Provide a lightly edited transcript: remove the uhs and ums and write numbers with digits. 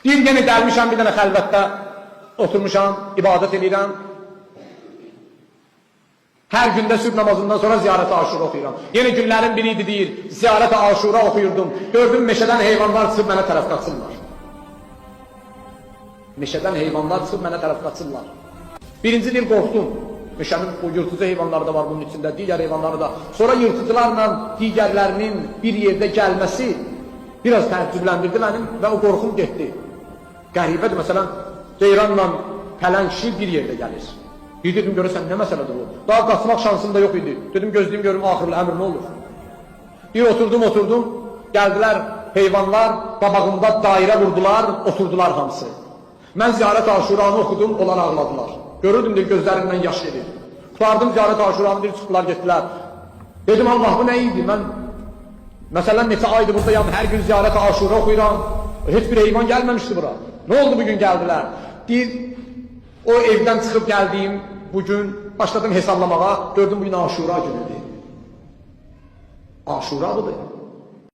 Deyir, yenə gəlmişəm bir dənə xəlvətdə, oturmuşam, ibadət edirəm. Hər gündə sübh namazından sonra ziyarət Aşura oxuyuram. Yenə günlərin biri idi deyir, ziyarət Aşura oxuyurdum. Gördüm meşədən heyvanlar çıxıb mənə tərəf qaçırlar. Meşədən heyvanlar çıxıb mənə tərəf qaçırlar. Birinci deyir, qorxdum. Meşənin o yırtıcı heyvanları da var bunun içində, digər heyvanları da. Sonra yırtıcılarla digərlərinin bir yerdə gəlməsi biraz təəccübləndirdi mənim və o qorxum getdi. Qəribədir, məsələn, ceyranla pələng şir bir yerdə gəlir. Bir dedim, görəsən nə məsələdir bu? Daha qaçmaq şansım da yox idi. Dedim, gözləyim görüm axırlı əmr nə olur? Bir oturdum, gəldilər heyvanlar, qabağımda dairə vurdular, oturdular hamısı. Mən ziyarət Aşuranı oxudum, onlar ağladılar. Görürdüm deyir, gözlərindən yaş gedir. Qurtardım ziyarət Aşuranı, deyir, çıxdılar, getdilər. Dedim, Allah, bu nə idi? Mən, məsələn, neçə aydır buradayam, hər gün ziyarət Aşura oxuyuram. Heç bir heyvan gəlməmişdi bura. Nə oldu bugün gəldilər? Deyir, o evdən çıxıb gəldiyim bugün başladım hesablamağa, gördüm bugün Aşura günüdür. Aşura budur.